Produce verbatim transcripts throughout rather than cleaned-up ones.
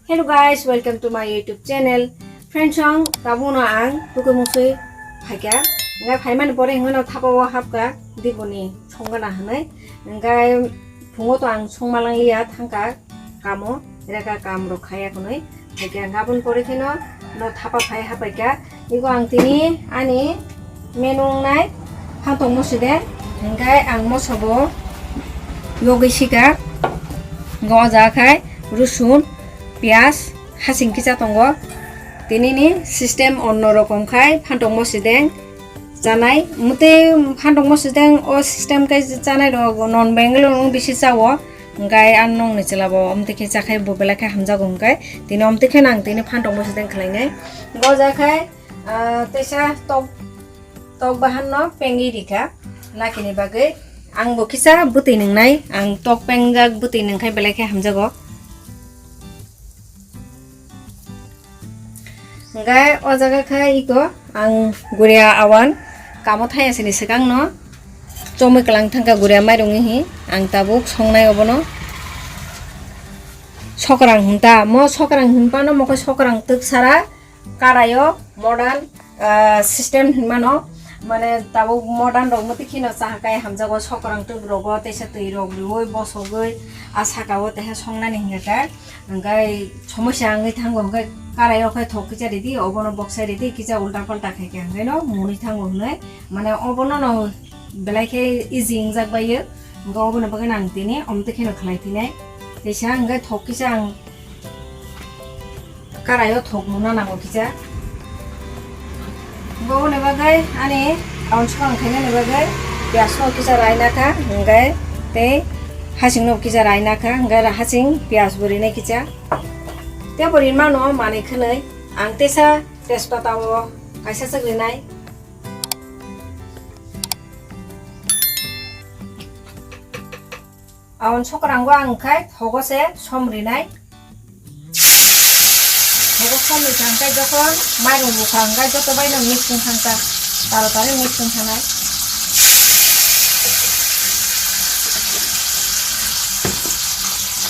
Hello guys, welcome to my YouTube channel. Friends, song tabuno ang tukui musui phaikha. Ngai phaimani pore hingono thapao hapkha diboni songana hinui. Ngai phungo to ang songmalang liya thangkha kamo, reka kam rok khaya kunui. Phaikha gabon pore kheno no thapa phai hapaikha. Iko ang tini ani menung nai phantok mosideng, hingkai ang mosobo yogwi sika. Goja khai rusun, piyaj, hasing kisa tongo. Tini ni system onno rokom khai phantok mosideng chanai. Mute phantok mosideng o system kai chanai rok non Bengaluru bisi chao. Hingkai ang nongni chwla bo omtwi khe chakhai bo belai khe hamjago hingkai tini omtwi khe nang tini phantok mosideng khlainai. Goja khai, ah, teisa tok, tok bahan no pengwi rikha lakini bagwi. Ang bo kisa bwtwi nwngnai, ang tok pengjak bwtwi nwngkhai belai khe hamjago. Hingke o jaga khe iko ang guria awan kamo thaya sini swkang no chomwi kwlang thangkha guria mairung hi ang tabuk songnai obono sokrang hinta mo sokrang hinpano mokhe sokrang twk sara karaio modern ah, system hinmano mane tabuk modern rok motwi kheno chahakhe hamjago sokrang twk rogo teisa twi rok riui bosogwi a sakao teha songnani hingkha khe. Hingkai somosya wngwi thango, hingkai karai rok khai thok kisa ridi, obono boksa ridi, kisa ulta palta khai khe hingkai no mwnwi thango hwnwi, mane obono no belai khe easy wngjak bai o, hingkai obono bagwi no ang tini omtwi kheno khlai phinai. Teisa hingkai thok kisa ang karai o thok muna nango kisa. Boboni bagwi ani aun sokang khainani bagwi piyaj no kisa raina kha, hingkai tei hasing no kisa raina kha, hingkai hasing piyaj bo rinai kisa. Tei bo rinmano manwi khwnwi ang tesa tejpata o kaisa swk rinai. Aun sokrango ang khai thogo se som rinai. Thogo som ri thang khai jokhon mairung bukha hingkai joto bai no mix wng thang kha. Taro tari mix wng thangnai.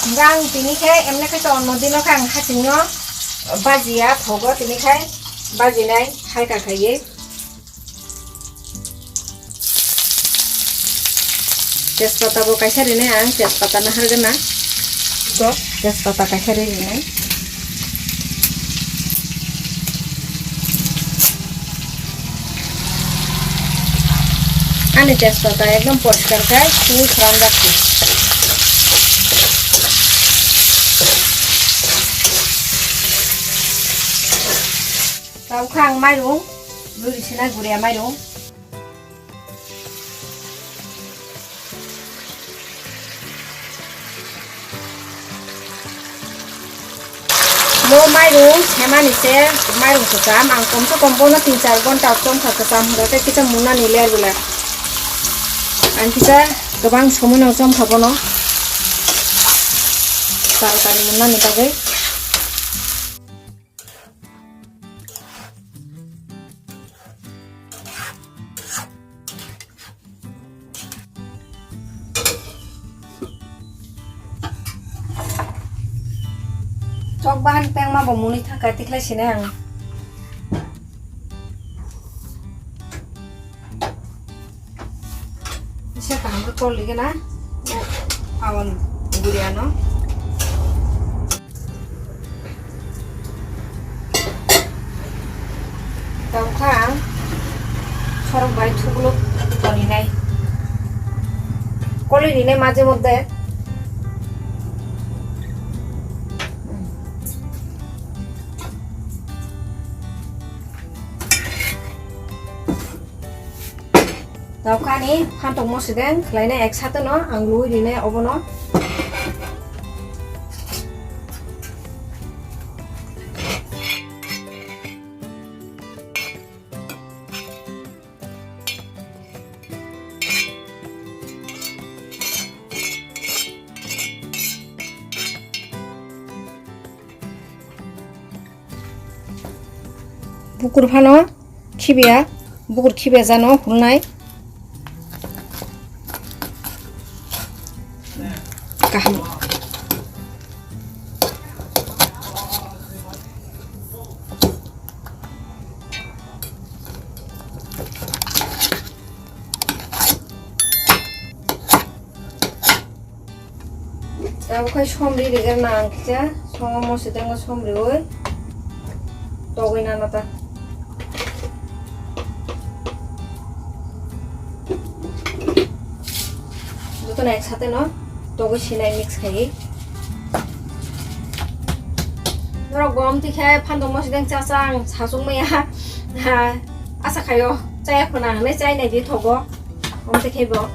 Hingke ang tini khe emne khe to onno dino khe ang hasing no bajiya thogo tini khai bajinai halka khaiye. Tejpata bo kaisa rinai ang, tejpata nahargana. To tejpata kaisa rinai. Ani tejpata ekdom poriskar khai, sui khram jak. Tau kha ang mairung, luri sina guria mairung. Mo mairung semani se mairung kwcham ang komse kom bono tin char gonta chomkha kwcham hwnkhe kisa munani ler belai. Ang kisa kwbang somoi no chomkha bono taratari munani bagwi. Chok bahan pengma bo muni thangkha tikhlai sini ang. Bisa kaham ke kol lagi na. Awan guriano. Tangkha ang sorok bai thukluk toni nai. Koli rinai maje modde. Taukhani phantok mosideng khlainai ek sateno ang lui rinai obono. Bukur phano khibiya, bukur khibiya jano hulnai. Kaham. Abo khai somri rigana ang kisa, som mosi dengo somriwi togwi nano ta. Jotono ek sate no togwi sinai mix khaiwi. Norok bo amtwi khe phandok mosi deng cha cha ang sachuk maya. Ha, asa khaio chaya khuna hinwi chai nai di thogo. Amtwi khe bo.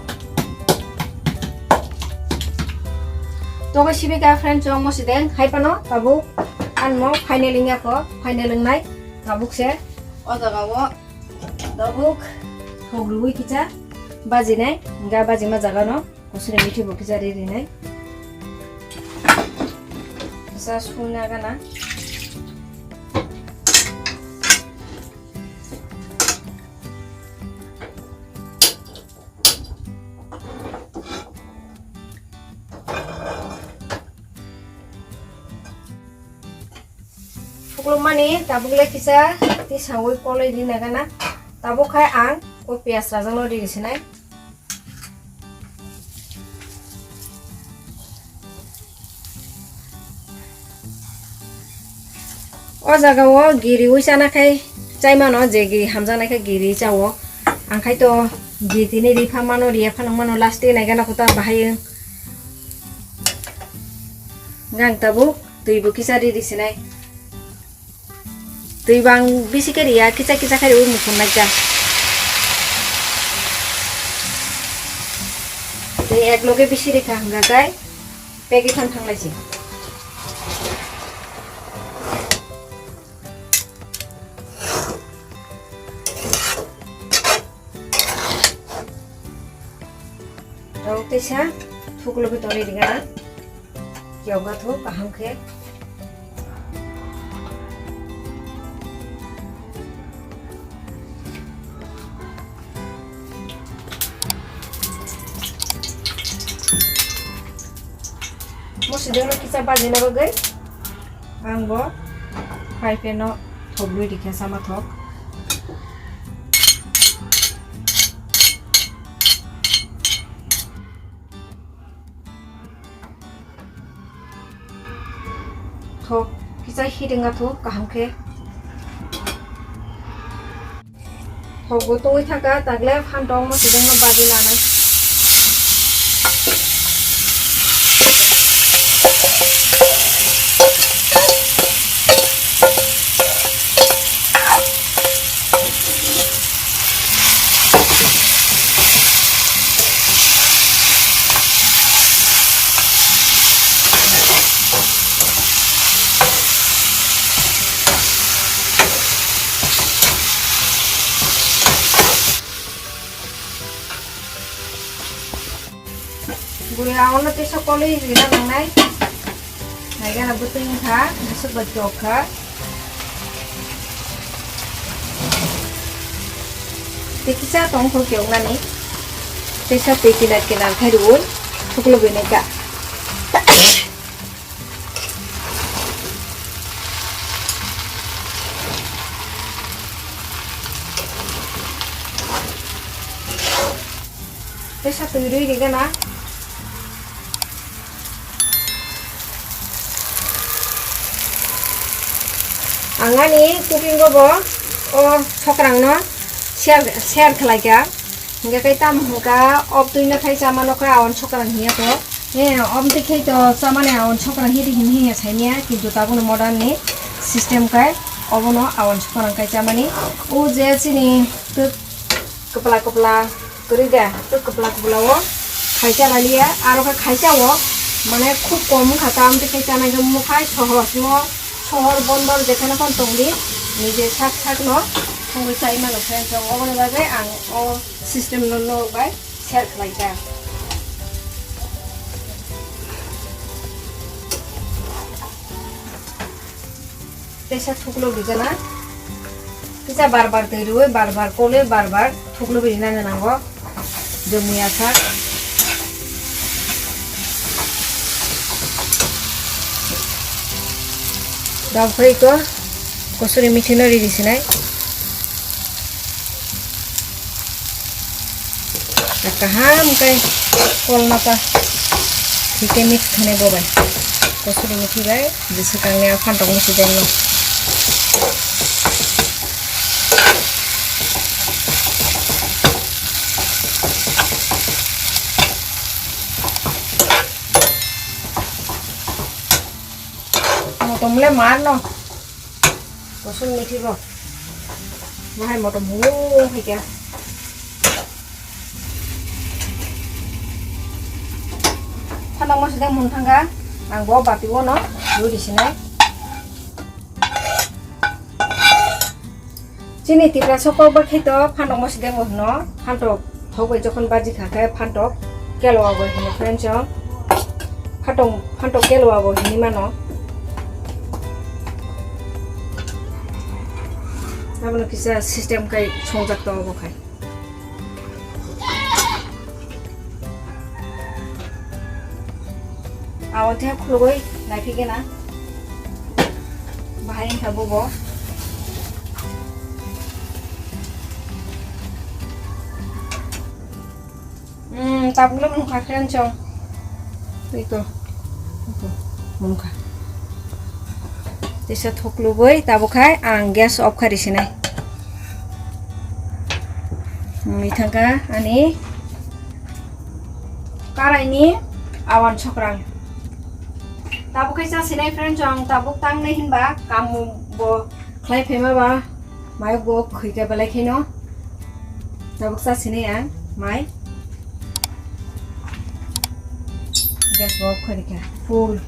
Togwi sibika friend chwng mosi deng hai phano tabuk anmo final wngya kho, final wngnai tabuk se o jaga o. Tabuk thok rwui kisa bajinai, ga bajima jaga no kusuri mithi bo kisa ri rinai. Kisa suna gana. Huklukmani tabuk le kisa tisawi koloi ri nagana. Tabuk khai ang o piyaj rajak no ri ri sinai. O jaga o giri wi chana khai chai mano, je giri hamjaknai khe giri chao. Ang khai to giri tini ri pha mano, riya pha nang mano, last day nai gana kho ta bahai wng. Gang tabuk twi bo kisa ri ri sinai. Twi bang bisi khe riya, kisa kisa khe riwi muchung nai kha. Twi ek loge bisi ri kha hwnkha khai pegi thang thang lai si. Rok teisa thuklo khe tonwi ringa, yoga thuk kaham khe. Musi dengno kisa bajina bagwi ang bo fry pan o thok dui rikha sama thok. Thok kisa hit wngkha thok kaham khe. Thok bo tungwi thangkha, tagle phan tongmo sijak no baji lanai. Bwrwi aono teisa kolwi rina nangnai. Naigana bwtwi wngkha, bwswk bai kok kha. Tei kisa tong kho kiyoknani. Teisa twi kinar kinar khai rwui thuklo bini ka. Teisa twi rwi rigana. Ang ani cooking o bo o sokrangno share, share khlaikha. Hingkhe khe tamo hwnkha, ob twi no khai chamano khe awan sokrang hiya to. He, ob twi khai to chamani awan sokrang hidi hin hiya saimya, kintu tabukno modern ni system khai obono awan sokrang khai chamani. O je chini twk kwpla kwpla kwrwi de, twk kwpla kwpla o khai cha lailiya, aro khe khai cha o, mane khub kom wngkha, tamo twi khai chanai khe mukhai sohor mo. Sohor bondor jekheno phano tongdi, nije sak sakno thangwi chai mano friends rok. Oboni bagwi ang o system no norok bai share khlai kha. Teisa thuklo rijana. Kisa bar bar twi rwui, bar bar kolwi, bar bar thuklo rinani nango. Jomui asak. Dam khe iko kosori mithi no ridi sinai. Kaham khe kolna pa. Tei mix khanai bo bai. Kosori muthi bai, jesa kangni a phantok muthi dengno. Motom le mar no. Kosori muthi bo. Bahai motom hunu hai kya. Phantok muthi deng mun thangka, ang bo bati o no, ruri sinai. Chini Tiprasa kok bai khe to phantok muthi deng bo hwno, phantok thok bai jokhon baji kha khe phantok kelwa bo hino friends o. Phantok, phantok kelwa bo hinwi mano. Abono kisa system kai songjak to obo khai. Awan tei khulugwi naiphi gena. Bahai wngkha bobo. Hmm, tabukno mungkha khe ansong. Tei to. Mungkha. Tisa thuklugwi tabuk khai ang gas off khai risinai. Mui thangkha ani karaini awan sokrang. Tabuk khai chasinai friend chong, tabuk tangnai hinba kamu bo khlai phaima ba mai bo khoi khe belai kheno. Tabuk chasinai ang mai. Gas bo off khai rikha full.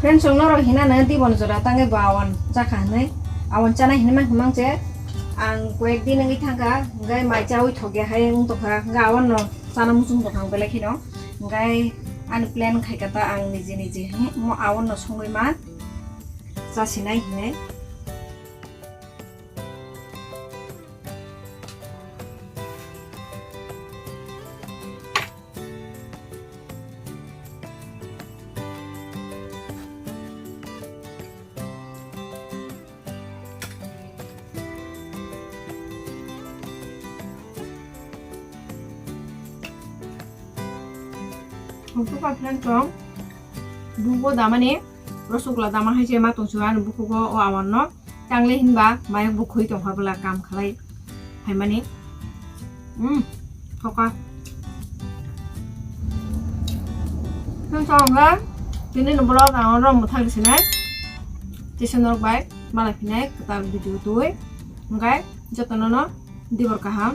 Friends, chwng norok hinana dibon jora tangwi bo awan chakha hinwi. Awan chana hinwi mang himang che ang koyek din wngwi thangkha, hwnkhe mai chawi thokya hai wng tongkha, hwnkhe awan no chana muchung tongkha ang belai kheno. Hwnkhe ani plan khaikha ta ang niji niji, mo awan no songwi ma chasinai hinwi. Buphang friend chong, bugo damani rosogula dama hai se ma tongsi ani bukhugo o awan no. Tangle hinba mayok bo khoi tongkha bwla kam khlai phaimani. Hmm, thoka. Thung thung kha, tini ni vlog ang oro mwthang sinai. Tisa norok bai malai phinai kwtal video twi. Hwnkhe jotono no dibor kaham.